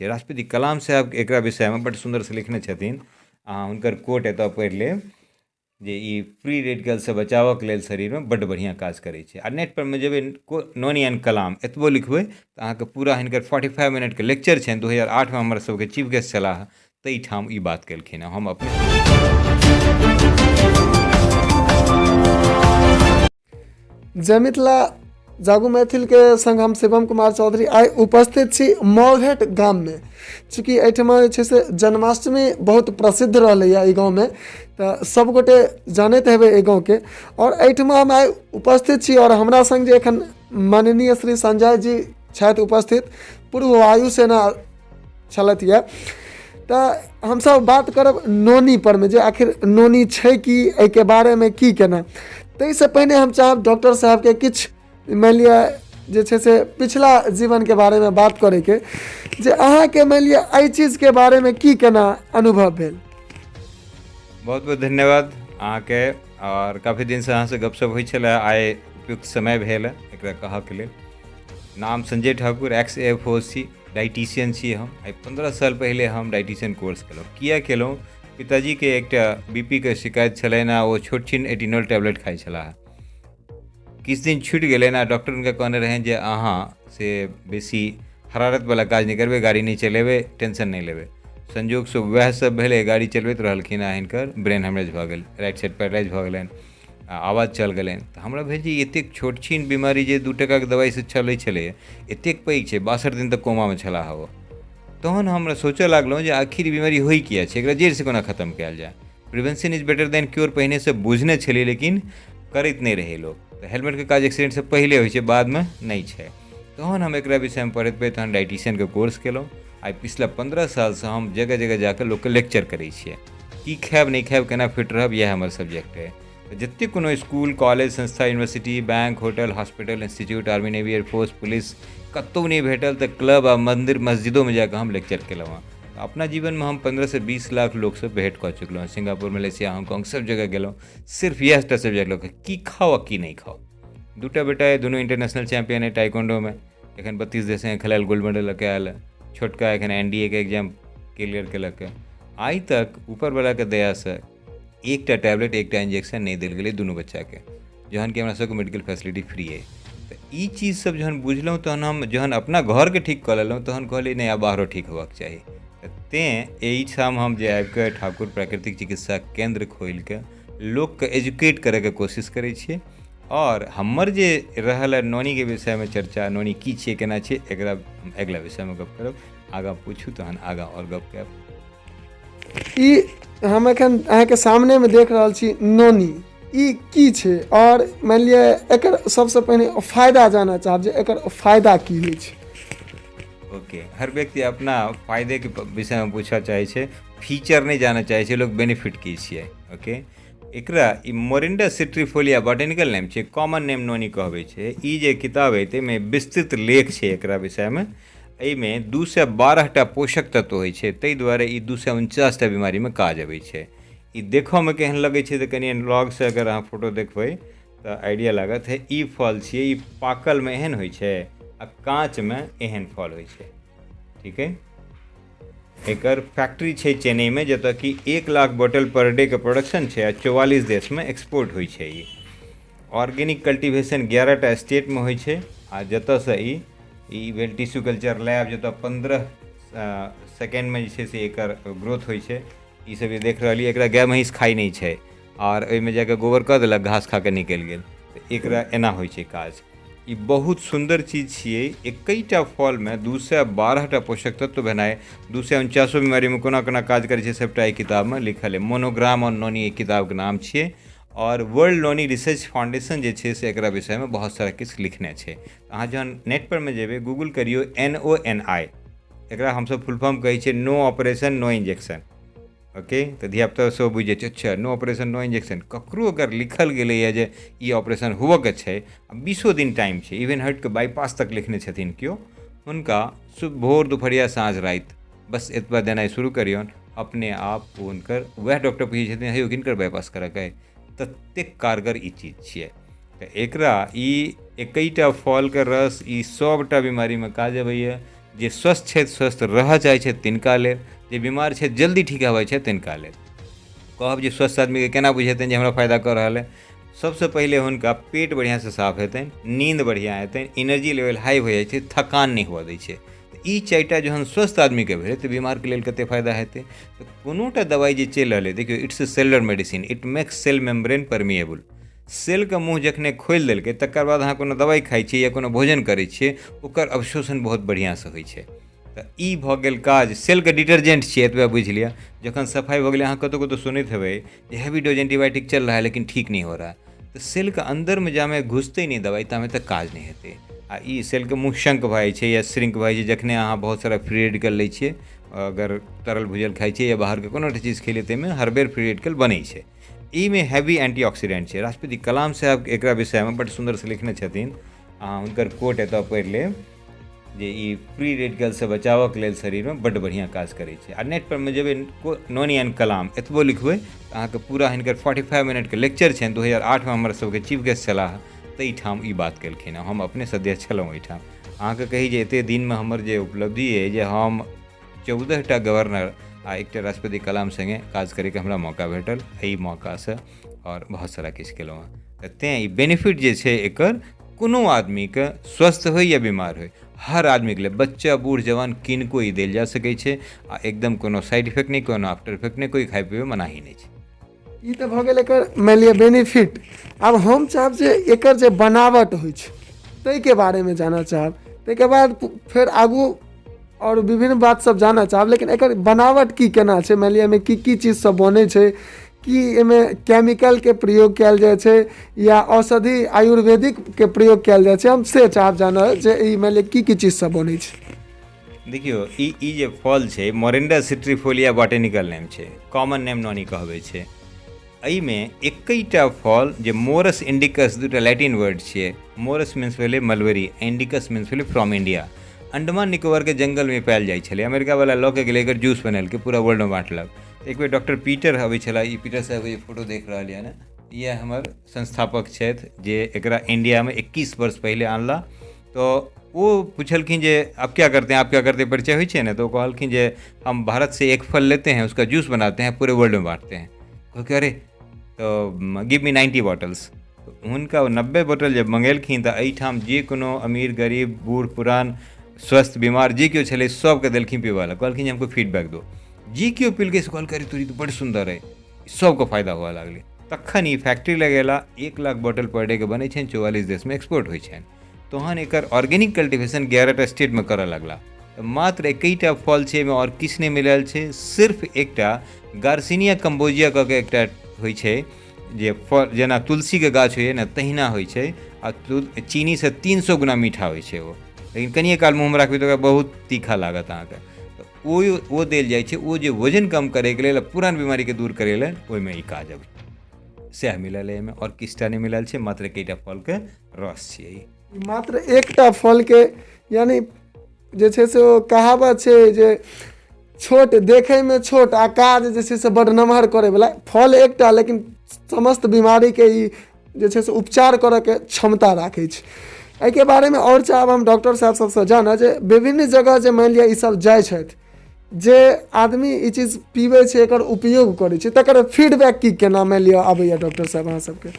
छै। राष्ट्रपति कलाम साहेब एकरा विषयमे बड्ड सुन्दरसँ लिखने छथिन। अहाँ हुनकर कोट एतय पढ़ि लेब जे ई फ्री रेडिकलसँ बचाबऽके लेल शरीरमे बड्ड बढ़िआँ काज करै छै। आ नेटपर मे जेबै, नोनी एंड कलाम एतबो लिखबै तऽ अहाँके पूरा हिनकर 45 मिनटके लेक्चर छनि। 2008मे हमर सबके चीफ गेस्ट छलाह, ताहिठाम ई बात केलखिन हँ। हम अपने जय मिथिला, जागू मैथिल के संग हम शिवम कुमार चौधरी आइ उपस्थित छी मौघेट गाममे। चूँकि एहिठमा जे छै से जन्माष्टमी बहुत प्रसिद्ध रहलैए एहि गाँवमे, तऽ सभगोटे जानैत हेबै एहि गाँवके। आओर एहिठमा हम आइ उपस्थित छी आओर हमरा संग जे एखन माननीय श्री संजय जी छथि उपस्थित, पूर्व वायुसेना छलथि यऽ। तऽ हमसभ बात करब नोनी परमे, जे आखिर नोनी छै की, एहिके बारेमे की केना। ताहिसँ पहिने हम चाहब डॉक्टर साहबके किछु मानि लिअ जे छै से पिछला जीवनके बारेमे बात करैके, जे अहाँके मानि लिअ एहि चीजके बारेमे की केना अनुभव भेल। बहुत बहुत धन्यवाद अहाँके। आओर काफी दिनसँ अहाँसँ गपशप होइ छलै, आइ उपयुक्त समय भेल एकरा कहऽके लेल। नाम Sanjay Thakur, ex F O C, dietitian छी हम। आइ 15 साल पहिले हम डाइटिशियन कोर्स केलहुँ। किया केलहुँ? पिताजीके एकटा बी पी के शिकायत छलनि आ ओ छोट छिन एटिनोल टैबलेट खाइ छलाह। किछु दिन छुटि गेलनि आ डॉक्टर हुनका कहने रहनि जे अहाँ से बेसी हरारतवला काज नहि करबै, गाड़ी नहि चलेबै, टेंशन नहि लेबै। संजोगसँ वएह सब भेलै, गाड़ी चलबैत रहलखिन आ हिनकर ब्रेन हेमरेज भऽ गेल, राइट साइड पैरालाइज भऽ गेलनि आ आवाज चलि गेलनि। तऽ हमरा भेल जे एतेक छोट छिन बीमारी जे 2 टकाके दवाइसँ चलै छलैए, एतेक पैघ छै, 62 दिन तक कोमामे छलाह ओ। तहन हमरा सोचऽ लागलहुँ जे आखिर ई बीमारी होइ किया छै, एकरा जड़िसँ कोना खतम कयल जाय। Prevention is better than cure पहिनेसँ बुझने छलियै, लेकिन करैत नहि रहै लोक। तऽ हेलमेटके काज एक्सीडेंटसँ पहिले होइ छै, बादमे नहि छै। तहन हम एकरा विषयमे पढ़ैत पढ़ैत तहन डाइटिशियनके कोर्स केलहुँ। आइ पिछला 15 सालसँ हम जगह जगह जाकऽ लोकके लेक्चर करै छियै, की खायब नहि खायब, केना फिट रहब, इएह हमर सब्जेक्ट अइ। तऽ जतेक कोनो स्कूल, कॉलेज, संस्था, university, bank, hotel, hospital, institute, army, navy, air force, police, कतहु नहि भेटल तऽ क्लब आ मन्दिर मस्जिदोमे जाकऽ हम लेक्चर केलहुँ हँ। अपना जीवनमे हम 15 से 20 लाख लोकसँ भेँट कऽ चुकलहुँ हँ। सिंगापुर, मलेशिया, हांगकांग सब जगह गेलहुँ, सिर्फ इएह टा सब्जेक्ट लऽ कऽ, की खाउ आ की नहि खाउ। 2टा बेटा अइ, दुनू इंटरनेशनल चैम्पियन अइ टाइकोंडोमे, एखन 32 देशमे खेलायल गोल्ड मेडल लऽ कऽ आयल। छोटका एखन एन डी ए के एग्जाम क्लियर केलक। आइ तक ऊपरवलाके दयासँ एकटा टैबलेट, एकटा इंजेक्शन नहि देल गेलै दुनू बच्चाके, जहन कि हमरा सबके मेडिकल फैसिलिटी फ्री अइ। तऽ ई चीज सब जहन बुझलहुँ, तहन हम जहन अपना घरके ठीक कऽ लेलहुँ, तहन कहलियै नहि, आब बाहरो ठीक होबाक चाही। तऽ तेँ एहिठाम हम जे आबिकऽ ठाकुर प्राकृतिक चिकित्सा केन्द्र खोलिकऽ लोकके एजुकेट करैके कोशिश करै छियै। आओर हमर जे रहल है नोनीके विषयमे चर्चा, नोनी की छियै, केना छियै, एकरा हम अगिला विषयमे गप करब। आगाँ पूछू तहन आगाँ आओर गप करब। ई हम एखन अहाँके सामनेमे देख रहल छी नोनी, ई की छै? आओर मानि लिअ एकर सबसँ पहिने फायदा जानऽ चाहब जे एकर फायदा की होइ छै। ओके, हर व्यक्ति अपना फायदेके विषयमे पूछऽ चाहै छै, फीचर नहि जानऽ चाहै छै लोक, बेनिफिट की छियै। ओके, एकरा ई मोरिंडा सिट्रीफोलिया बॉटेनिकल नेम छै, कॉमन नेम नोनी कहबै छै। ई जे किताब है ताहिमे विस्तृत लेख छै एकरा विषयमे। एहिमे 212टा पोषक तत्व होइ छै, ताहि दुआरे ई 249टा बीमारीमे काज अबै छै। ई देखऽमे केहन लगै छै तऽ कनि लगसँ अगर अहाँ फोटो देखबै तऽ आइडिया लागत है। ई फल छियै, ई पाकलमे एहन होइ छै आ काँचमे एहन फल होइ छै। ठीक है, एकर फैक्ट्री छै चेन्नईमे, जतऽ कि 1 लाख बोतल पर डे के प्रोडक्शन छै आ 44 देशमे एक्सपोर्ट होइ छै। ई ऑर्गेनिक कल्टीवेशन 11टा स्टेटमे होइ छै आ जतऽसँ ई ई भेल टिश्यू कल्चर लैब, जतऽ 15 सेकेंडमे जे छै से एकर ग्रोथ होइ छै। ई सब जे देख रहलियै, एकरा गाय महींस खाइ नहि छै आओर ओहिमे जाकऽ गोबर कऽ देलक, घास खा कऽ निकलि गेल। तऽ एकरा एना होइ छै काज। ई बहुत सुन्दर चीज छियै। एकैटा फलमे 212टा पोषक तत्व भेनाइ, 249 बीमारीमे कोना कोना काज करै छै, सभटा एहि किताबमे लिखल अइ। मोनोग्राम ऑन नोनी एहि किताबके नाम छियै। आओर वर्ल्ड नोनी रिसर्च फाउंडेशन जे छै से एकरा विषयमे बहुत सारा किछु लिखने छै। अहाँ जहन नेट पर मे जेबै, गूगल करियौ NONI, एकरा हमसब फुल फॉर्म कहै छियै no operation no injection. Okay, तऽ धियापुता सब बुझि जाइ छै, अच्छा नो ऑपरेशन नो इंजेक्शन। ककरो अगर लिखल गेलैए जे ई ऑपरेशन होबऽके छै आ 20 दिन टाइम छै, इवन हार्टके बाईपास तक लिखने छथिन केओ, हुनका भोर दुपहरिया साँझ राति बस एतबा देनाइ शुरू करियौन, अपने आप हुनकर वएह डॉक्टर पूछै छथिन, हे यौ किनकर बाईपास करऽके अइ? ततेक कारगर ई चीज छियै। तऽ एकरा ई एकैटा फलके रस ई सभटा बीमारीमे काज अबैए। जे स्वस्थ छथि, स्वस्थ रहऽ चाहै छथि तिनका लेल, जे बीमार छथि जल्दी ठीक होबै छथि तिनका लेल। कहब जे स्वस्थ आदमीके केना बुझेतनि जे हमरा फायदा कऽ रहल है। सबसँ पहिले हुनका पेट बढ़िआँसँ साफ हेतनि, नींद बढ़िआँ हेतनि, एनर्जी लेवल हाई हो जाइ छै, थकान नहि हुअ दै छै। ई 4टा जहन स्वस्थ आदमीके भेलै तऽ बीमारके लेल कते फायदा हेतै। तऽ कोनोटा दवाइ जे चलि रहलै, देखियौ it's a cellular medicine, it makes cell membrane permeable. सेलके मुँह जखने खोलि देलकै तकर बाद अहाँ कोनो दवाइ खाइ छियै या कोनो भोजन करै छियै, ओकर अवशोषण बहुत बढ़िआँसँ होइ छै। तऽ ई भऽ गेल काज सेलके डिटर्जेंट छियै, एतबे बुझि लिअ। जखन सफाइ भऽ गेलै, अहाँ कतहु कतहु सुनैत हेबै जे हैवी डोज एंटीबायोटिक चल रहा है लेकिन ठीक नहीं हो रहा है। तऽ सेलके अन्दरमे जामे घुसतै नहि दवाइ तामे तक काज नहि हेतै। आ ई सेलके मुँह शंक भऽ जाइ छै या श्रिंक भऽ जाइ छै जखने अहाँ बहुत सारा फ्री रेडिकल लै छियै। अगर तरल भुजल खाइ छियै या बाहरके कोनो चीज खेलियै ताहिमे हर बेर फ्री रेडिकल बनै छै। एहिमे हैवी एंटीऑक्सीडेंट छै। राष्ट्रपति कलाम साहब एकरा विषयमे बड्ड सुन्दरसँ लिखने छथिन, अहाँ हुनकर कोट एतऽ पढ़ि लेब जे ई फ्री रेडिकलसँ बचाबऽके लेल शरीरमे बड्ड बढ़िआँ काज करै छै। आ नेट पर मे जेबै नोनी एंड कलाम एतबो लिखबै तऽ अहाँके पूरा हिनकर 45 मिनटके लेक्चर छनि। 2008मे हमर सबके चीफ गेस्ट छलाह, ताहिठाम ई बात केलखिन हँ। हम अपने सदस्य छलहुँ ओहिठाम। अहाँके कही जे एतेक दिनमे हमर जे उपलब्धि अइ जे हम 14टा गवर्नर आ एकटा राष्ट्रपति कलाम सङ्गे काज करैके हमरा मौका भेटल। एहि मौकासँ आओर बहुत सारा किछु केलहुँ हँ। तऽ तेँ ई बेनिफिट जे छै एकर कोनो आदमीके, स्वस्थ होइ या बीमार होइ, हर आदमीके लेल, बच्चा बूढ़ जवान किनको ई देल जा सकै छै। आ एकदम कोनो साइड इफेक्ट नहि, कोनो आफ्टर इफेक्ट नहि, कोइ खाइ पीबै मनाही नहि छै। ई तऽ भऽ गेल एकर मानि लिअ बेनिफिट। आब हम चाहब जे एकर जे बनावट होइ छै ताहिके बारेमे जानऽ चाहब, ताहिके बाद फेर आगू आओर विभिन्न बात सब जानऽ चाहब। लेकिन एकर बनावट की केना छै, मानि लिअ एहिमे की की चीज सब बनै छै, की एहिमे केमिकलके प्रयोग कयल जाइ छै या औषधि आयुर्वेदिकके प्रयोग कयल जाइ छै, हम से चाहब जानऽ जे ई मानि लिअ की की चीज सब बनै छै। देखियौ ई जे फल छै मोरिंडा सिट्रीफोलिया बॉटेनिकल नेम छै, कॉमन नेम नोनी कहबै छै। एहिमे एकैटा फल जे मोरस इंडिकस, दूटा लैटिन वर्ड छियै, मोरस मीन्स भेलै मलबरी, इंडिकस मीन्स भेलै फ्रॉम इंडिया। अंडमान निकोबारके जंगलमे पायल जाइ छलै, अमेरिकावला लऽ के गेलै, एकर जूस बनेलकै, पूरा वर्ल्डमे बाँटलक। एक बेर डॉक्टर पीटर अबै छलाह, ई पीटर साहबके जे फोटो देख रहल यऽ ने, इएह हमर संस्थापक छथि जे एकरा इंडियामे 21 वर्ष पहिले आनला। तऽ ओ पुछलखिन जे आप क्या करते हैं, आप क्या करते हैं, परिचय होइ छै ने, तऽ ओ कहलखिन जे हम भारत से एक फल लेते हैं, उसका जूस बनाते हैं, पूरे वर्ल्ड में बांटते हैं। कहलकै अरे तऽ गिव मी 90 बॉटल्स। हुनका ओ 90 बोतल जब मंगेलखिन तऽ एहिठाम जे कोनो अमीर गरीब बूढ़ पुरान स्वस्थ बीमार जे केओ छलै सबके देलखिन पीबऽ लए। कहलखिन जे हमको फीडबैक दो। जे केओ पीलकै से कहलकै अरे तोरी तऽ बड्ड सुन्दर अइ, सबके फायदा हुअ लागलै। तखन ई फैक्ट्री लगेला, 1 लाख बोतल पर डे के बनै छनि, 44 देशमे एक्सपोर्ट होइ छनि। तहन एकर ऑर्गेनिक कल्टिवेशन 11टा स्टेटमे करऽ लगला। तऽ मात्र एकैटा फल छै एहिमे, आओर किछु नहि मिलायल छै। सिर्फ एकटा गार्सिनिया कम्बोजिया कऽ के एकटा होइ छै जे फल, जेना तुलसीके गाछ होइए ने तहिना होइ छै, आ चीनीसँ 300 गुना मीठा होइ छै ओ। लेकिन कनिए काल मुँहमे राखबै तऽ ओकरा बहुत तीखा लागत अहाँके। तऽ ओ देल जाइ छै, ओ जे वजन कम करैके लेल आ पुरान बीमारीके दूर करै लेल ओहिमे ई काज अबै, सएह मिलल एहिमे, आओर किछुटा नहि मिलल छै। मात्र एकैटा फलके रस छियै ई। मात्र एकटा फलके, यानी जे छै से ओ कहावत छै जे छोट देखैमे छोट आ काज जे छै से बड्ड नमहर करैवला फल एकटा, लेकिन समस्त बीमारीके ई जे छै से उपचार करऽके क्षमता राखै छै। एहिके बारेमे आओर चाहब हम डॉक्टर साहब सबसँ जानऽ जे विभिन्न जगह जे मानि लिअ ई सब जाइ छथि, जे आदमी ई चीज पीबै छै, एकर उपयोग करै छै, तकर फीडबैक की केना मानि लिअ आबैए डॉक्टर साहब अहाँ सबके?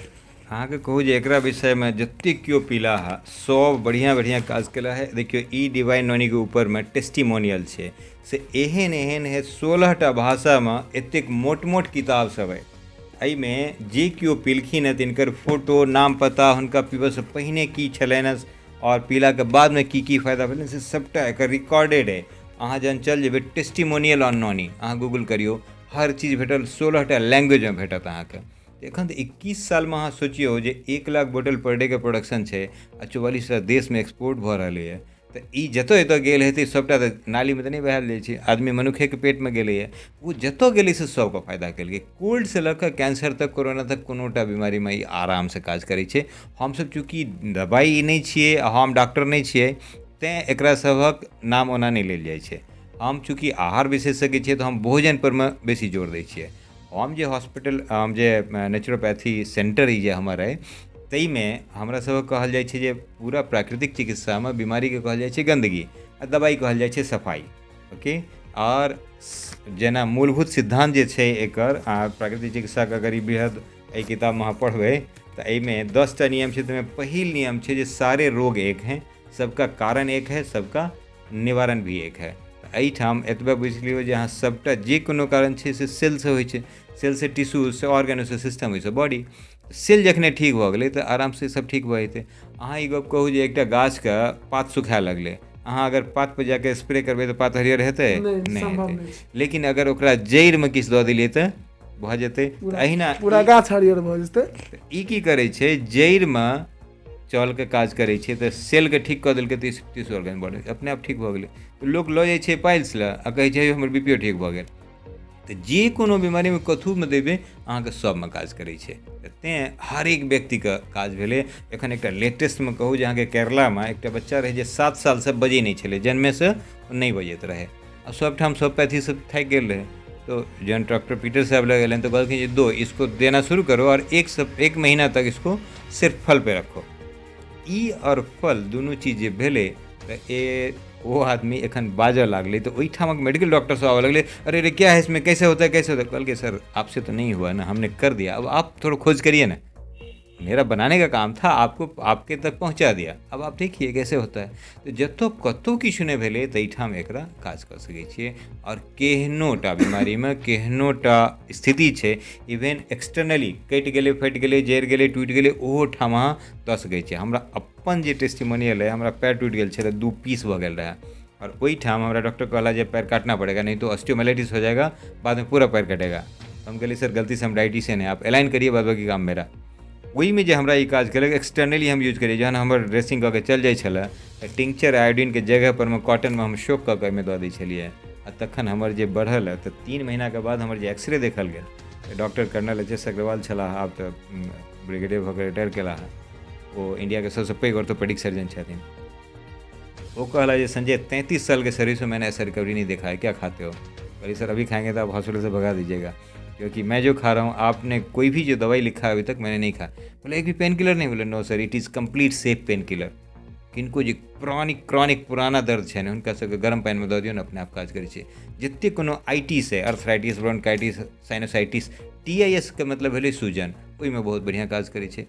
अहाँके कहू जे एकरा विषयमे जतेक केओ पीला है सब बढ़िआँ बढ़िआँ काज केला है। देखियौ ई डिवाइन नोनीके ऊपरमे टेस्टिमोनियल छै, से एहन एहन है 16टा भाषामे एतेक मोट मोट किताब सब है। एहिमे जे केओ पीलखिन हँ तिनकर फोटो, नाम, पता, हुनका पीबऽसँ पहिने की छलनि हँ आओर पीलाके बादमे की की फायदा भेलनि से सबटा एकर रिकॉर्डेड अइ। अहाँ जहन चलि जेबै टेस्टिमोनियल ऑन नोनी, अहाँ गूगल करियौ, हर चीज भेटल, 16टा लैंग्वेजमे भेटत अहाँके। एखन तऽ 21 सालमे अहाँ सोचियौ जे 1 लाख बोतल पर डे के प्रोडक्शन छै आ 44टा देशमे एक्सपोर्ट भऽ रहलैए। तऽ ई जतऽ जतऽ गेल हेतै सबटा तऽ नालीमे तऽ नहि बहायल जाइ छै, आदमी मनुखेके पेटमे गेलैए। ओ जतऽ गेलै से सबके फायदा केलकै। कोल्डसँ लऽ कऽ कैंसर तक, कोरोना तक, कोनोटा बीमारीमे ई आरामसँ काज करै छै। हमसब चूँकि दबाइ नहि छियै, हम डॉक्टर नहि छियै, तेँ एकरा सभक नाम ओना नहि लेल जाइ छै। हम चूँकि आहार विशेषज्ञ छियै तऽ हम भोजनपर मे बेसी जोर दै छियै। हम जे हॉस्पिटल, हम जे नेचुरोपैथी सेन्टर ई जे हमर अइ ताहिमे हमरा सबके कहल जाइ छै जे पूरा प्राकृतिक चिकित्सामे बीमारीके कहल जाइ छै गन्दगी। आ दबाइ कहल जाइ छै सफाइ। ओके, आओर जेना मूलभूत सिद्धान्त जे छै एकर, प्राकृतिक चिकित्साके अगर ई वृहद एहि किताबमे अहाँ पढ़बै तऽ एहिमे 10टा नियम छै। ताहिमे पहिल नियम छै जे सारे रोग एक हैं, सबका कारण एक है, सबका निवारण भी एक है। एहिठाम एतबे बुझि लियौ जे अहाँ सभटा जे कोनो कारण छै से सेलसँ होइ छै, सेलसँ टिश्यूसँ ऑर्गनसँ सिस्टम होइसँ बॉडी। सेल जखने ठीक भऽ गेलै तऽ आरामसँ सब ठीक भऽ जेतै। अहाँ ई गप कहू जे एकटा गाछके पात सुखाए लगलै, अहाँ अगर पात पर जाके स्प्रे करबै तऽ पात हरियर हेतै? नहि हेतै। लेकिन अगर ओकरा जड़िमे किछु दऽ देलियै तऽ भऽ जेतै। अहिना पूरा गाछ हरियर भऽ जेतै। ई की करै छै, जड़िमे चलके काज करै छै तऽ सेलके ठीक कऽ देलकै तऽ टिश्यू ऑर्गन बॉडी अपने आप ठीक भऽ गेलै। लोक लऽ जाइ छै पाइल्स लए आ कहै छै हमर बीपीओ ठीक भऽ गेल। तऽ जे कोनो बीमारीमे कथूमे देबै अहाँके सबमे काज करै छै। तऽ तेँ हरेक व्यक्तिके काज भेलै। एखन एकटा लेटेस्टमे कहू जे अहाँके केरलामे एकटा बच्चा रहै जे 7 सालसँ बजै नहि छलै, जन्मेसँ नहि बजैत रहै आ सबठाम सब पैथी सब थाकि गेल रहै। तो जहन डॉक्टर पीटर साहब लग गेलनि तऽ कहलखिन जे दो इसको देना शुरू करो और एक महीना तक इसको सिर्फ फल पे रखो। ई और फल दुनू चीज जे भेलै तऽ ओ आदमी एखन बाजऽ लागलै। तऽ ओहिठामक मेडिकल डॉक्टर सब आबऽ लगलै, अरे रे क्या है इसमें, कैसे होता है कैसे होता है। कहलकै सर आपसे तो नहीं हुआ ना, हमने कर दिया, अब आप थोड़ा खोज करिए ना, मेरा बनाने का काम था, आपको आपके तक पहुँचा दिया, अब आप देखिए कैसे होता है। तऽ जतऽ कतहु किछु नहि भेलै ताहिठाम एकरा काज कऽ सकै छियै। आओर केहनो टा बीमारीमे केहनो टा स्थिति छै, इवेन एक्सटर्नली कटि गेलै, फटि गेलै, जरि गेलै, टूटि गेलै, ओहो ठाम अहाँ दऽ सकै छियै। हमरा अपन जे टेस्टिमोनियल अइ, हमरा पैर टूटि गेल छलै, 2 पीस भऽ गेल रहए और ओहिठाम हमरा डॉक्टर कहला जे पैर काटना पड़ेगा, नहीं तो ऑस्टियोमाइलाइटिस हो जाएगा, बाद में पूरा पैर कटेगा। हम कहलिए सर गलती से हम डाइटिशियन हैं, आप अलाइन करिए, बाद बाकी काम मेरा। ओहिमे जे हमरा ई काज केलक, एक्सटर्नली हम यूज करिए, जहन हमर ड्रेसिंग कऽ के चलि जाइ छलै तऽ टिंक्चर आयोडीनके जगह परमे कॉटनमे हम सोक कऽ के ओहिमे दऽ दै छलियै आ तखन हमर जे बढ़ल तऽ 3 महीनाके बाद हमर जे एक्सरे देखल गेल तऽ doctor colonel H S Agarwal छलाह, आब तऽ ब्रिगेडियर भऽ कऽ रिटायर केलाह, ओ इंडियाके सबसँ पैघ ऑर्थोपेडिक सर्जन छथिन। वो कहला जे संजय 33 साल के सर्विस में मैंने ऐसा रिकवरी नहीं देखा है, क्या खाते हो? कहलिए सर अभी खाएंगे तो आप हॉस्पिटल से भगा दीजिएगा, क्योंकि मैं जो खा रहा हूँ आपने कोई भी जो दवाई लिखा है अभी तक मैंने नहीं खाया। बोले एक भी पेन किलर नहीं? बोले no sir, it is complete safe pain killer. किनको जे क्रॉनिक पुराना दर्द छै ने हुनका सबके गरम पानिमे दऽ दियौ ने अपने आप काज करै छै। जतेक कोनो आइटिस है, अर्थराइटिस, ब्रोंकाइटिस, साइनोसाइटिस, TIS के मतलब भेलै सूजन, ओहिमे बहुत बढ़िआँ काज करै छै।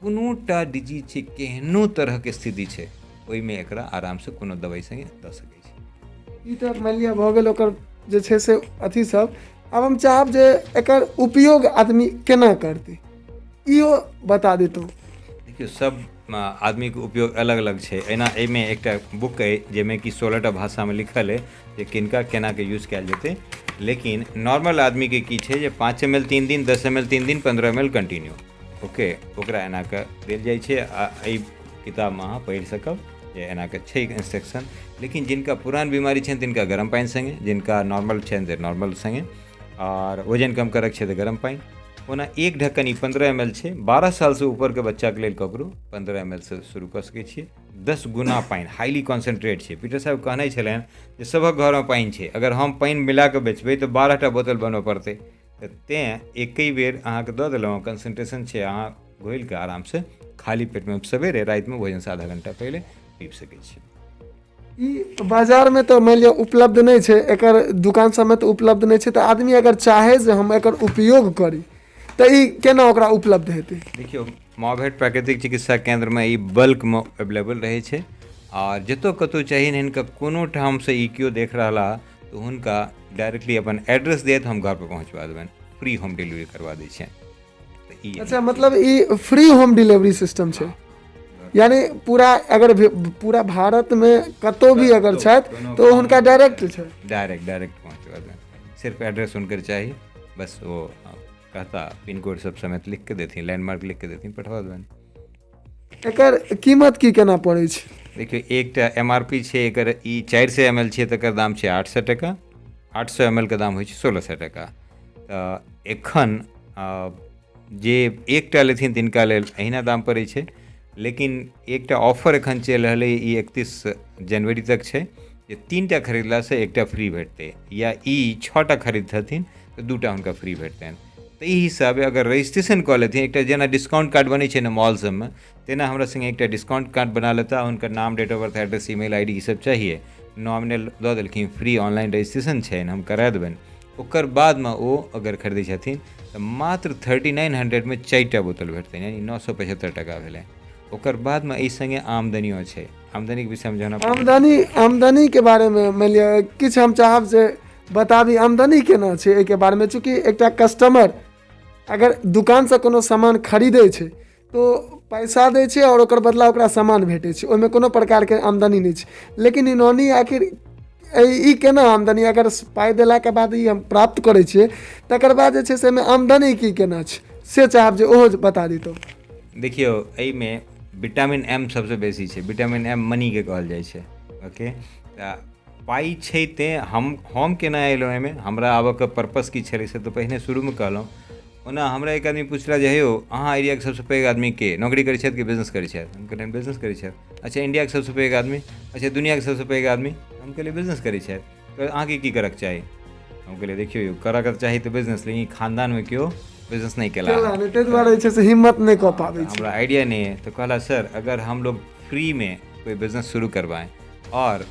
कोनो टा डिजीज छै, केहनो तरहके स्थिति छै, ओहिमे एकरा आरामसँ कोनो दवाइ सङ्गे दऽ सकै छी। ई तऽ मानि लिअ भऽ गेल ओकर जे छै से अथी सब। आब हम चाहब जे एकर उपयोग आदमी केना करतै इहो बता दितहुँ। देखियौ सब आदमीके उपयोग अलग अलग छै। एना एहिमे एकटा बुक अइ जाहिमे कि 16टा भाषामे लिखल अइ जे किनका केनाके यूज कयल जेतै। लेकिन नॉर्मल आदमीके की छै जे 5 ml 3 दिन, 10 ml 3 दिन, 15 ml continue, okay, ओकरा एना कऽ देल जाइ छै। आ एहि किताबमे अहाँ पढ़ि सकब जे एना कऽ छै इंस्ट्रक्शन। लेकिन जिनका पुरान बीमारी छनि तिनका गरम पानि सङ्गे, जिनका नॉर्मल छनि तऽ नॉर्मल सङ्गे, आओर वजन कम करैके छै तऽ गरम पानि। ओना एक ढक्कन ई 15 ml छै, 12 सालसँ ऊपरके बच्चाके लेल ककरो 15 ml सँ शुरू कऽ सकै छियै। 10 गुना पानि, हाईली कॉन्सेंट्रेट छै। पीटर साहब कहने छलनि जे सभक घरमे पानि छै, अगर हम पानि मिलाकऽ बेचबै तऽ 12टा बोतल बनबऽ पड़तै। तऽ तेँ एके बेर अहाँके दऽ देलहुँ, कंसंट्रेशन छै, अहाँ घोलिके आरामसँ खाली पेटमे सवेरे, रातिमे भोजनसँ आधा घंटा पहिले पीब सकै छी। ई बाजारमे तऽ मानि लिअ उपलब्ध नहि छै, एकर दुकान सबमे तऽ उपलब्ध नहि छै, तऽ आदमी अगर चाहे जे हम एकर उपयोग करी तऽ ई केना ओकरा उपलब्ध हेतै? देखियौ माभेट प्राकृतिक चिकित्सा केन्द्रमे ई बल्कमे अवेलेबल रहै छै आ जतऽ कतहु चाही हिनका कोनो ठामसँ ई केओ देख रहला तऽ हुनका डायरेक्टली अपन एड्रेस देत, हम घरपर पहुँचबा देबनि, फ्री होम डिलीवरी करवा दै छियनि। तऽ ई अच्छा, मतलब ई फ्री होम डिलीवरी सिस्टम छै, यानी पूरा अगर पूरा भारतमे कतहु भी अगर छथि तऽ हुनका डायरेक्ट छै, डायरेक्ट पहुँचबा देबनि, सिर्फ एड्रेस हुनकर चाही बस, ओ कहता पिन कोड सब समेत लिख के देथिन, लैंडमार्क लिख के देथिन, पठवा देबनि। एकर कीमत की केना पड़ै छै? देखियौ एकटा MRP छै एकर, ई 400 ml छै तकर दाम छै 800 टका, 800 ml के दाम होइ छै 1600 टका। तऽ एखन जे एकटा लेथिन तिनका लेल अहिना दाम पड़ै छै, लेकिन एकटा ऑफर एखन चलि रहल अइ, ई 31 जनवरी तक छै जे 3टा खरीदलासँ एकटा फ्री भेटतै, या ई 6टा खरीदथिन तऽ 2टा हुनका फ्री भेटतनि। तऽ ई हिसाबे अगर रजिस्ट्रेशन कऽ लेथिन, एकटा जेना डिस्काउंट कार्ड बनै छै ने मॉल सबमे, तेना हमरा सङ्गे एकटा डिस्काउंट कार्ड बना लेता, हुनकर नाम, date of birth, address, email ID ई सब चाहिए, नॉमिनल दऽ देलखिन, फ्री ऑनलाइन रजिस्ट्रेशन छनि, हम करा देबनि। ओकर बादमे ओ अगर खरीदै छथिन तऽ मात्र 3900मे 4टा बोतल भेटतनि, यानी 975 टाका भेलै। ओकर बादमे एहि सङ्गे आमदनियो छै। आमदनीके विषयमे जहन आमदनीके बारेमे मानि लिअ किछु हम चाहब जे बताबी, आमदनी केना छै एहिके बारेमे। चूँकि एकटा कस्टमर अगर दोकानसँ कोनो सामान खरीदै छै तो पैसा दै छै आओर ओकर बदला ओकरा सामान भेटै छै, ओहिमे कोनो प्रकारके आमदनी नहि छै। लेकिन ई नॉनी आखिर ई केना आमदनी, अगर पाइ देलाके बाद ई हम प्राप्त करै छियै तकर बाद जे छै से एहिमे आमदनी की केना छै, से चाहब जे ओहो बता दितहुँ। देखियौ, एहिमे विटामिन एम सबसँ बेसी छै। विटामिन एम मनीके कहल जाइ छै। ओके, तऽ पाइ छै तेँ हम केना एलहुँ एहिमे, हमरा आबऽके पर्पस की छलै से तऽ पहिने शुरूमे कहलहुँ। ओना हमरा एक आदमी पुछला जे हे यौ, अहाँ एरियाके सबसँ पैघ आदमी के नौकरी करै छथि कि बिजनेस करै छथि? हम कहलियनि बिजनेस करै छथि। अच्छा, इंडियाके सबसँ पैघ आदमी? अच्छा, दुनिआके सबसँ पैघ आदमी? हम कहलियै बिजनेस करै छथि। तऽ अहाँके की करऽके चाही? हम कहलियै देखियौ यौ, करऽके चाही तऽ बिजनेस, लेकिन खानदानमे केओ बिजनेस नहि केला, ताहि दुआरे जे छै से हिम्मत नहि कऽ पाबै छै, हमरा आइडिया नहीं है। तो कहला सर अगर हम लोग फ्री में कोई बिजनेस शुरू करवाएं और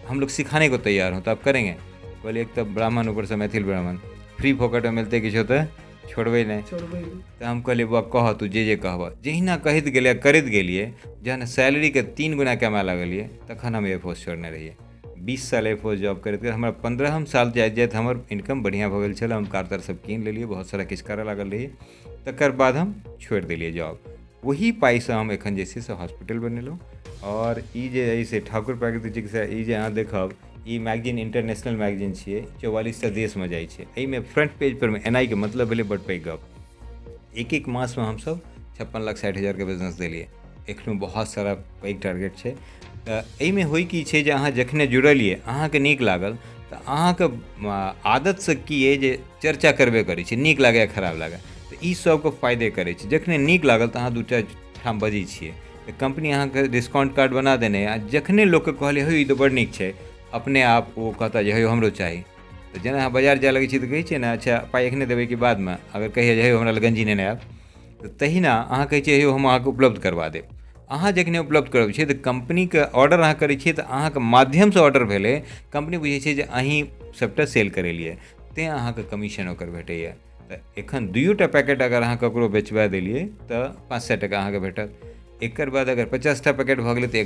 हम लोग सिखाने को तैयार हों तो आप करेंगे? कहलिए एक तऽ ब्राह्मण, ऊपरसँ मैथिल ब्राह्मण, फ्री फोकटमे मिलतै किछो तऽ छोड़बै नहि। तऽ हम कहलियै बौआ कहऽ तू जे जे कहबह। जहिना कहैत गेलियै करैत गेलियै, जहन सैलरीके 3 गुना कमाए लगलियै तखन हम एयरफोर्स छोड़ने रहियै। 20 साल एयरफोर्स जॉब करैत करैत हमरा 15 साल जाइत जाइत हमर इनकम बढ़िआँ भऽ गेल छल। हम कार तार सब कीन लेलियै, बहुत सारा किछु करऽ लागल रहियै। तकर बाद हम छोड़ि देलियै जॉब। ओही पाइसँ हम एखन जे छै से हॉस्पिटल बनेलहुँ। आओर ई जे अइ से ठाकुर प्राकृतिक चिकित्सा, ई जे अहाँ देखब ई मैगजीन इंटरनेशनल मैगजीन छियै, 44टा देशमे जाइ छै। एहिमे फ्रंट पेज परमे एनाइके मतलब भेलै बड़ पैघ गप। एक एक मासमे हमसब 56,60,000के बिजनेस देलियै। एखनो बहुत सारा पैघ टारगेट छै। तऽ एहिमे होइ की छै जे अहाँ जखने जुड़लियै, अहाँके नीक लागल तऽ अहाँके आदतसँ की अइ जे चर्चा करबे करै छै, नीक लागै या खराब लागै, तऽ ई सबके फायदे करै छै। जखने नीक लागल तऽ अहाँ 2टा ठाम बजै छियै तऽ कम्पनी अहाँके डिस्काउंट कार्ड बना देने, आ जखने लोकके कहलियै हौ ई तऽ बड़ नीक छै, अपने आप ओ कहता जे हौ हमरो चाही। तऽ जेना अहाँ बाजार जाय लगै छी तऽ कहै छियै ने, अच्छा पाइ एखने देबै कि बादमे? अगर कहियै जे हौ हमरा लग गंजी नेने आयब, तऽ तहिना अहाँ कहै छियै हौ हम अहाँके उपलब्ध करबा देब। अहाँ जखने उपलब्ध करबै छियै तऽ कम्पनीके ऑर्डर अहाँ करै छियै तऽ अहाँके माध्यमसँ ऑर्डर भेलै, कम्पनी बुझै छै जे अहीँ सभटा सेल करेलियै, तेँ अहाँके कमीशन ओकर भेटैए। तऽ एखन 2टा पैकेट अगर अहाँ ककरो बेचबा देलियै तऽ 500 टाका अहाँके भेटत। एकर बाद अगर 50टा पैकेट भऽ गेलै तऽ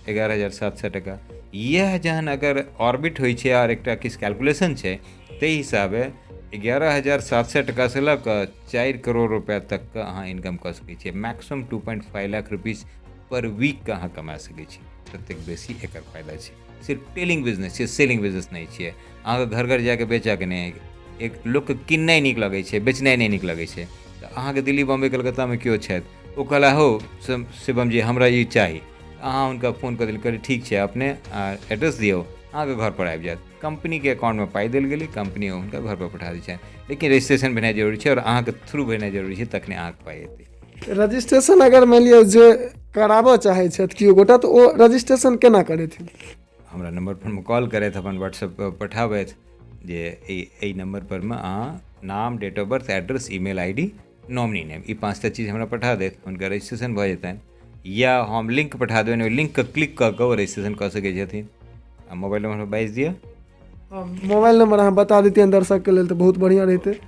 11,700 टाका। इएह जहन अगर ऑर्बिट होइ छै आओर एकटा किछु कैलकुलेशन छै ताहि हिसाबे 11,700 टाकासँ लऽ कऽ 4 करोड़ रुपैआ तकके अहाँ इनकम कऽ सकै छियै। मैक्सिमम 2.5 लाख रुपीज पर वीकके अहाँ कमा सकै छी। ततेक बेसी एकर फायदा छै। सिर्फ टेलिंग बिजनेस छियै, सेलिंग बिजनेस नहि छियै। अहाँके घर घर जाके बेचऽके नहि, एक लोकके किननाइ नीक लगै छै, बेचनाइ नहि नीक लगै छै। तऽ अहाँके दिल्ली बॉम्बे कलकत्तामे केओ छथि, ओ कहला हौ शिवम जी हमरा ई चाही, अहाँ हुनका फोन कऽ देलियै, कहलियै ठीक छै अपने एड्रेस दियौ, अहाँके घरपर आबि जायत। कम्पनीके अकाउंटमे पाइ देल गेलै, कम्पनी हुनका घरपर पठा दै छनि। लेकिन रजिस्ट्रेशन भेनाइ जरूरी छै आओर अहाँके थ्रू भेनाइ जरूरी छै, तखने अहाँके पाइ एतै। रजिस्ट्रेशन अगर मानि लिअ जे कराबऽ चाहै छथि केओ गोटा तऽ ओ रजिस्ट्रेशन केना करेथिन? हमरा नम्बर परमे कॉल करथि, अपन व्हाट्सएप पर पठाबथि जे एहि नम्बर परमे अहाँ नाम, date of birth, address, email I D, nominee name, ई 5टा चीज हमरा पठा देत, हुनका रजिस्ट्रेशन भऽ जेतनि। या हम लिंक पठा देबनि, ओहि लिंकके क्लिक कऽ कऽ ओ रजिस्ट्रेशन कऽ सकै छथिन। आ मोबाइल नम्बर बाजि दिअ। मोबाइल नम्बर अहाँ बता दैतियनि दर्शकके लेल तऽ बहुत बढ़िआँ रहितै।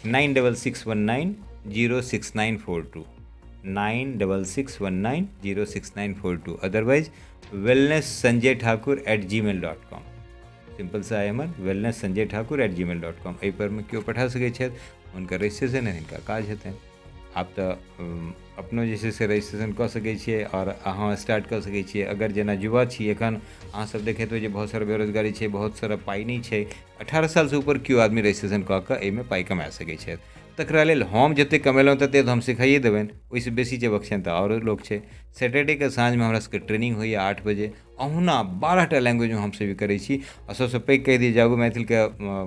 9661906942, 9661906942। अदरवाइज wellnesssanjaythakur@gmail.com, सिम्पल सा है हमर wellnesssanjaythakur@gmail.com। एहि पर मे केओ पठा सकै छथि, हुनकर रजिस्ट्रेशन हिनका काज हेतनि। आब तऽ अपनो जे छै से रजिस्ट्रेशन कऽ सकै छियै आओर अहाँ स्टार्ट कऽ सकै छियै। अगर जेना युवा छी एखन अहाँ सब देखैत हेबै जे बहुत सारा बेरोजगारी छै, बहुत सारा पाइ नहि छै। 18 सालसँ ऊपर केओ आदमी रजिस्ट्रेशन कऽ कऽ एहिमे पाइ कमा सकै छथि। तकरा लेल हम जतेक कमेलहुँ ततेक तऽ हम सिखाइए देबनि, ओहिसँ बेसी जे बख्शनि तऽ आओरो लोक छै। सैटरडेके साँझमे हमरा सबके ट्रेनिंग होइए 8 बजे, अहुना 12टा लैंग्वेजमे हमसब ई करै छी। आ सबसँ पैघ कहि दी जागू मैथिलके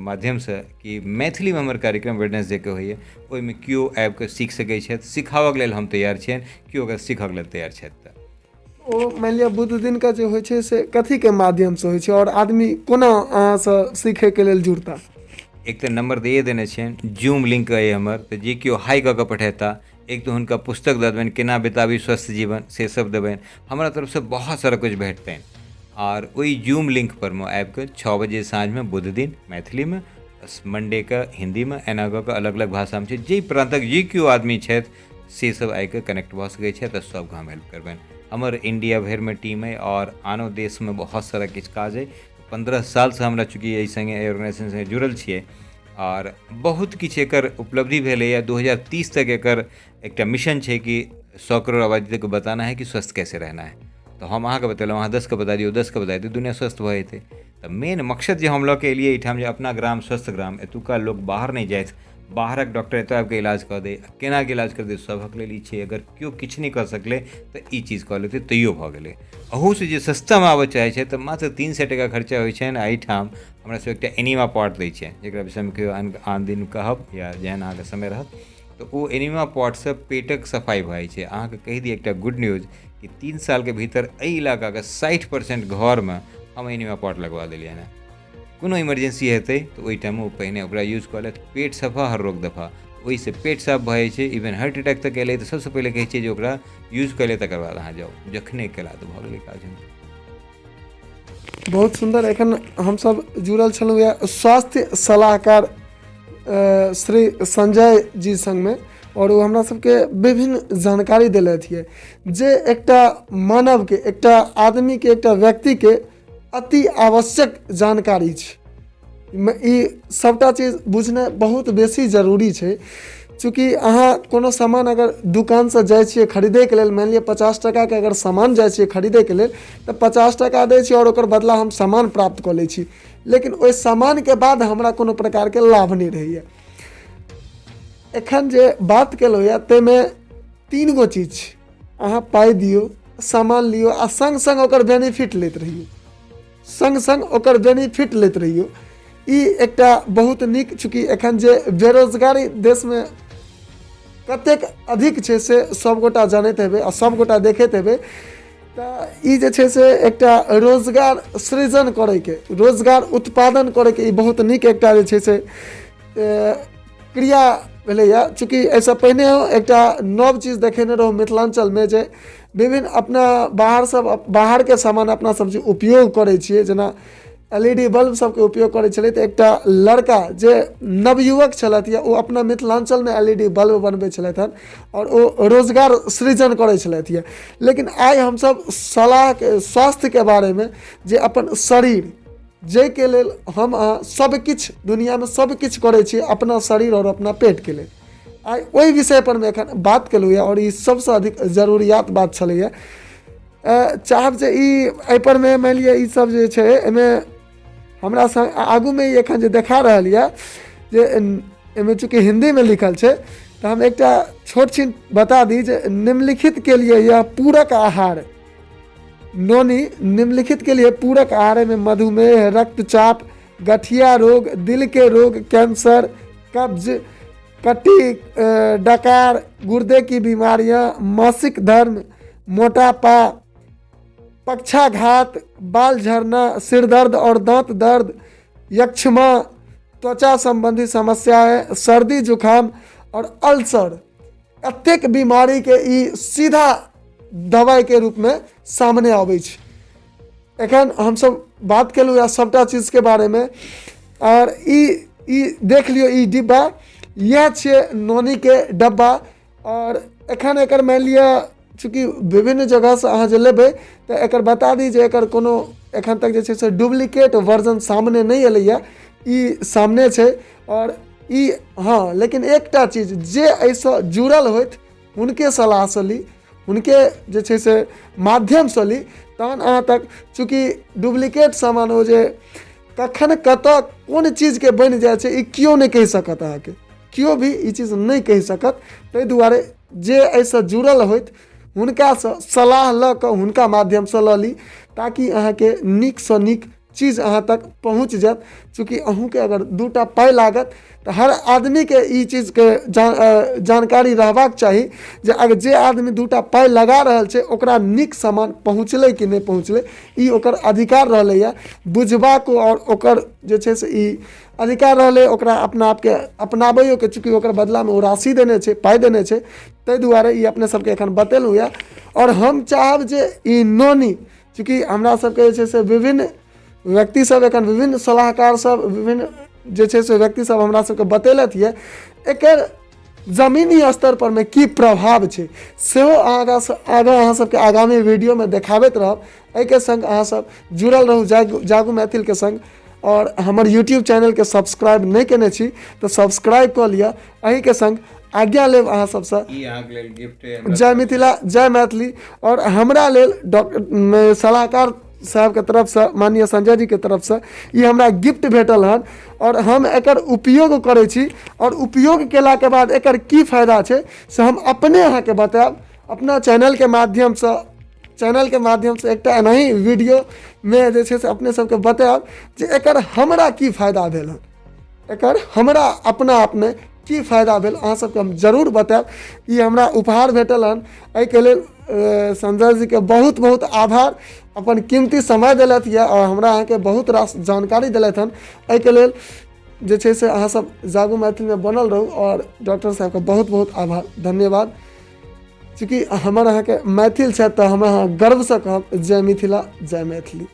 माध्यमसँ कि मैथिलीमे हमर कार्यक्रम वेडनेसडेके होइए, ओहिमे केओ आबिकऽ सीख सकै छथि। सिखाबऽके लेल हम तैयार छियनि, केओ अगर सीखऽके लेल तैयार छथि तऽ। ओ मानि लिअ बुध दिनके जे होइ छै से कथीके माध्यमसँ होइ छै आओर आदमी कोना अहाँसँ सीखैके लेल जुड़ता? एक तऽ नम्बर दैए देने छियनि, जूम लिंक अइ हमर, तऽ जे केओ हाइ कऽ कऽ पठेता, एक तऽ हुनका पुस्तक दऽ देबनि केना बिताबी स्वस्थ जीवन, से सब देबनि। हमरा तरफसँ बहुत सारा किछु भेटतनि। आओर ओहि जूम लिंक पर मे आबि कऽ 6 बजे साँझमे बुध दिन मैथिलीमे, मंडेके हिन्दीमे, एना कऽ कऽ अलग अलग भाषामे छै। जाहि प्रान्तक जे केओ आदमी छथि से सब आबि कऽ कनेक्ट भऽ सकै छथि आ सबके हम हेल्प करबनि। हमर इंडिया भरिमे टीम अइ आओर आनो देशमे बहुत सारा किछु काज अइ। 15 सालसँ हमरा चूँकि एहि सङ्गे एहि ऑर्गेनाइजेशन सङ्गे जुड़ल छियै आओर बहुत किछु एकर उपलब्धि भेलैए। 2030 तक एकर एकटा मिशन छै कि 100 करोड़ आबादी तक बताना है कि स्वस्थ कैसे रहना है। तऽ हम अहाँके बतेलहुँ, अहाँ 10के बता दियौ, 10के बता दियौ, दुनिया स्वस्थ भऽ जेतै। तऽ मेन मकसद जे हम लऽ कऽ एलियै एहिठाम जे अपना ग्राम स्वस्थ ग्राम, एतुका लोक बाहर नहि जाथि, बाहरक डॉक्टर एतऽ आबिकऽ इलाज कऽ दै, केनाके इलाज कऽ दै, सभक लेल ई छै। अगर केओ किछु नहि कऽ सकलै तऽ ई चीज कऽ लेतै तैयो भऽ गेलै। अहूसँ जे सस्तामे आबऽ चाहै छै तऽ मात्र 300 टाका खर्चा होइ छनि। एहिठाम हमरा सब एकटा एनीमा पॉट दै छै, जकरा विषयमे कहियो आन दिन कहब या जेहन अहाँके समय रहत। तऽ ओ एनीमा पॉटसँ पेटक सफाइ भऽ जाइ छै। अहाँके कहि दी एकटा गुड न्यूज कि 3 सालके भीतर एहि इलाकाके 60% घरमे हम एनीमा पॉट लगवा देलियनि हँ। कोनो इमरजेंसी हेतै तऽ ओहि टाइममे ओ पहिने ओकरा यूज कऽ लेत। पेट सफा हर रोग दफा, ओहिसँ पेट साफ भऽ जाइ छै। इवन हार्ट अटैक तक एलै तऽ सबसँ पहिले कहै छियै जे ओकरा यूज कऽ ले, तकर बाद अहाँ जाउ। जखने केला तऽ भऽ गेलै काज। बहुत सुन्दर। एखन हमसभ जुड़ल छलहुँ यऽ स्वास्थ्य सलाहकार श्री संजय जी सङ्गमे आओर ओ हमरा सबके विभिन्न जानकारी देलथि यऽ जे एकटा मानवके, एकटा आदमीके, एकटा व्यक्तिके अति आवश्यक जानकारी छै। ई सभटा चीज बुझनाइ बहुत बेसी जरूरी छै। चूँकि अहाँ कोनो सामान अगर दोकानसँ जाइ छियै खरीदैके लेल, मानि लिअ 50 टाकाके अगर सामान जाइ छियै खरीदैके लेल तऽ 50 टाका दै छियै आओर ओकर बदला हम सामान प्राप्त कऽ लै छी, लेकिन ओहि सामानके बाद हमरा कोनो प्रकारके लाभ नहि रहैए। एखन जे बात केलहुँ यऽ ताहिमे 3 गो चीज छै। अहाँ पाइ दियौ, सामान लियौ आ सङ्ग सङ्ग ओकर बेनिफिट लैत रहियौ, सङ्ग सङ्ग ओकर बेनिफिट लैत रहियौ। ई एकटा बहुत नीक, चूँकि एखन जे बेरोजगारी देशमे कतेक अधिक छै से सभगोटा जानैत हेबै आ सभगोटा देखैत हेबै। तऽ ई जे छै से एकटा रोजगार सृजन करैके, रोजगार उत्पादन करैके ई बहुत नीक एकटा जे छै से क्रिया भेलैए। चूँकि एहिसँ पहिने एकटा नव चीज देखेने रहौँ मिथिलाञ्चलमे जे विभिन्न अपना बाहर सब बाहरके सामान अपना सब जे उपयोग करै छियै, जेना एल ई डी बल्ब सबके उपयोग करै छलै, तऽ एकटा लड़का जे नवयुवक छलथि ओ अपना मिथिलाञ्चलमे एल ई डी बल्ब बनबै छलथि हन आओर ओ रोजगार सृजन करै छलथि हँ। लेकिन आइ हमसब सलाहके स्वास्थ्यके बारेमे जे अपन शरीर जाहिके लेल हम अहाँ सबकिछु दुनिआँमे सबकिछु करै छी अपना शरीर आओर अपना पेटके लेल, आइ ओहि विषयपर मे एखन बात केलहुँ यऽ आओर ई सबसँ अधिक जरूरियात बात छलैए। चाहब जे ई एहिपर मे मानि लिअ ई सब जे छै एहिमे हमरा संग आगूमे ई एखन जे देखा रहल यऽ जे एहिमे चूँकि हिन्दीमे लिखल छै तऽ हम एकटा छोट छिन बता दी जे निम्नलिखित के लिए यह पूरक आहार नोनी, निम्नलिखित के लिए पूरक आहार में मधुमेह, रक्तचाप, गठिया रोग, दिल के रोग, कैंसर, कब्ज, कटी, डकार, गुर्दे की बीमारियां, मासिक धर्म, मोटापा, पक्षाघात, बाल झड़ना, सिर दर्द और दांत दर्द, यक्ष्मा, त्वचा संबंधी समस्याएं, सर्दी जुकाम और अल्सर। एतेक बीमारीके ई सीधा दवाइके रूपमे सामने अबै छै। एखन हमसब बात केलहुँ यऽ सभटा चीजके बारेमे आओर ई ई देख लियौ ई डिब्बा, इएह छियै नोनीके डब्बा। आओर एखन एकर मानि लिअ चूँकि विभिन्न जगहसँ अहाँ जे लेबै तऽ एकर बता दी जे एकर कोनो एखन तक जे छै से डुप्लीकेट वर्जन सामने नहि एलैए, ई सामने छै। आओर ई हँ, लेकिन एकटा चीज जे एहिसँ जुड़ल होथि हुनके सलाहसँ ली, हुनके जे छै से माध्यमसँ ली, तहन अहाँ तक चूँकि डुप्लीकेट सामान ओ जे कखन कतऽ कोन चीजके बनि जाइ छै ई केओ नहि कहि सकत, अहाँके केओ भी ई चीज नहि कहि सकत। ताहि दुआरे जे एहिसँ जुड़ल होथि हुनकासँ सलाह लऽ कऽ हुनका माध्यमसँ लऽ ली ताकि अहाँके नीकसँ नीक चीज अहाँ तक पहुँच जायत। चूँकि अहूँके अगर 2टा पाइ लागत तऽ हर आदमीके ई चीजके जानकारी रहबाक चाही जे अगर जे आदमी 2टा पाइ लगा रहल छै ओकरा नीक सामान पहुँचलै कि नहि पहुँचलै, ई ओकर अधिकार रहलैए बुझबाक आओर ओकर जे छै से ई अधिकार रहलै ओकरा अपना आपके अपनाबैयोके, चूँकि ओकर बदलामे ओ राशि देने छै, पाइ देने छै। ताहि दुआरे ई अपने सबके एखन बतेलहुँ यऽ। आओर हम चाहब जे ई नोनी चूँकि हमरा सबके जे छै से विभिन्न व्यक्ति सब एखन विभिन्न सलाहकार सब विभिन्न जे छै से व्यक्ति सब हमरा सबके बतेलथि यऽ एकर जमीनी स्तर पर मे की प्रभाव छै सेहो आगाँ आगाँ अहाँ सबके आगामी वीडियोमे देखाबैत रहब। एहिके सङ्ग अहाँ सब जुड़ल रहू जागू जागू मैथिलके सङ्ग आओर हमर यूट्यूब चैनलके सब्सक्राइब नहि केने छी तऽ सब्सक्राइब कऽ लिअ। एहिके सङ्ग आज्ञा लेब अहाँ सबसँ। ई अहाँके लेल गिफ्ट अइ हमरा। जय मिथिला, जय मैथिली। आओर हमरा लेल डॉक्टर सलाहकार साहबके तरफसँ, माननीय संजय जीके तरफसँ ई हमरा गिफ्ट भेटल हन आओर हम एकर उपयोग करै छी आओर उपयोग केलाके बाद एकर की फायदा छै से हम अपने अहाँके बतायब अपना चैनलके माध्यमसँ। चैनलके माध्यमसँ एकटा एनाही वीडियोमे जे छै से अपने सबके बतायब जे एकर हमरा की फायदा भेल हन, एकर हमरा अपना आपमे की फायदा भेल, अहाँ सबके हम जरूर बतायब। ई हमरा उपहार भेटल हन, एहिके लेल संजय जीके बहुत बहुत आभार। अपन कीमती समय देलथि यऽ आओर हमरा अहाँके बहुत रास जानकारी देलथि हन। एहिके लेल जे छै से अहाँ सब जागू मैथिलमे बनल रहू आओर डॉक्टर साहबके बहुत बहुत आभार, धन्यवाद। चूँकि हमर अहाँके मैथिल छथि तऽ हम अहाँ गर्वसँ कहब जय मिथिला, जय मैथिली।